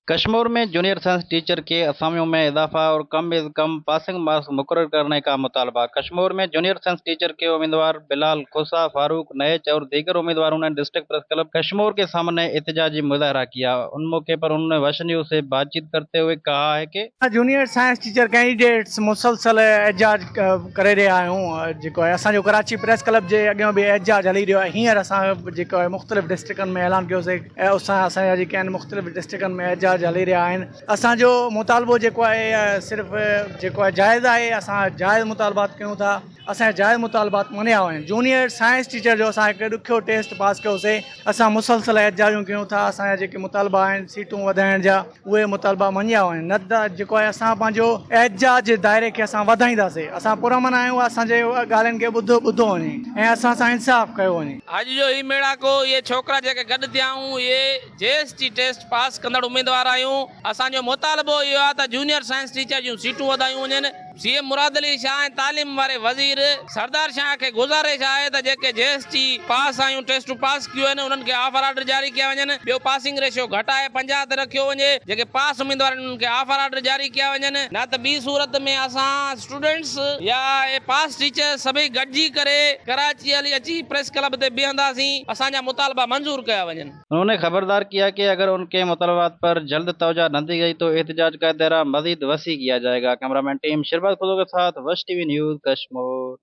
कश्मीर में junior science teacher के असामियों में इजाफा और कम अज़ कम पासिंग मार्क्स मुकर्रर करने का मुतालबा। कश्मीर में जूनियर साइंस टीचर के उम्मीदवार बिलाल खोसा, फारूक नैच और दीगर उम्मीदवारों ने डिस्ट्रिक्ट प्रेस क्लब कश्मीर के सामने एहतजाजी मुजाहरा किया। उन मौके पर उन्होंने वश न्यूज़ से बातचीत करते हुए कहा है कि जूनियर साइंस टीचर कैंडिडेट्स मुसलसल एहतजाज करे रहिया आहियूं। जेको आहे असांजो कराची प्रेस क्लब जे अॻियां बि एहतजाज हली रहियो आहे। हींअर असां जेको आहे मुख़्तलिफ़ डिस्ट्रिक्टनि में ऐलान कयोसीं ऐं उसां असांजा जेके आहिनि मुख़्तलिफ़ डिस्ट्रिक्टनि में एहतजाज हली रहिया आहिनि। असांजो मुतालबो जेको आहे सिर्फ़ जेको आहे जाइज़ आहे, असां जाइज़ मुतालबात कयूं था, असांजा जाइज़ मुतालबात मञिया वञनि। जूनियर साइंस टीचर जो असां हिकु ॾुखियो टेस्ट पास कयोसीं, असां मुसलसल एहतजाजूं कयूं था। असांजा जेके मुतालबा आहिनि सीटूं वधाइण जा, उहे मुतालबा मञिया वञनि, न त जेको आहे असां पंहिंजो एहतजाज जे दाइरे खे असां वधाईंदासीं। असां पुरअमन आहियूं, असांजे ॻाल्हियुनि खे ॿुधो ॿुधो वञे ऐं असां सां इंसाफ़ कयो वञे। अॼु जो ही मेड़ाको, इहे छोकिरा जेके गॾु थिया आहियूं, इहे जे एस टी टेस्ट पास कंदड़ उमेदवार आहियूं। असांजो मुतालबो इहो आहे त जूनियर साइंस टीचर जूं सीटूं वधायूं वञनि। सी एम मुराद अली शाह ऐं तालीम वारे वज़ीर सरदार शाह खे गुज़ारिश आहे त जेके जे एस टी पास आहियूं, टेस्टूं पास कयूं आहिनि, उन्हनि खे ऑफर आर्डर जारी कया वञनि। ॿियो पासिंग रेशियो घटाए 50 ते रखियो वञे। जेके पास उमेदवार आहिनि उन्हनि खे ऑफर आर्डर जारी कया वञनि, न त ॿी सूरत में असां स्टूडेंट्स या पास टीचर सभई गॾिजी करे कराची हली अची प्रेस क्लब ते बीहंदासीं। असांजा मुतालबा मंज़ूर कया वञनि। उन्होंने खबरदार किया कि अगर उनके मुतालबात पर जल्द तवज्जो न दी गई तो एहतजाज का दायरा मजीद वसी किया जाएगा। कैमरामैन टीम शरबत खुदो के साथ वश टीवी न्यूज़ कश्मीर।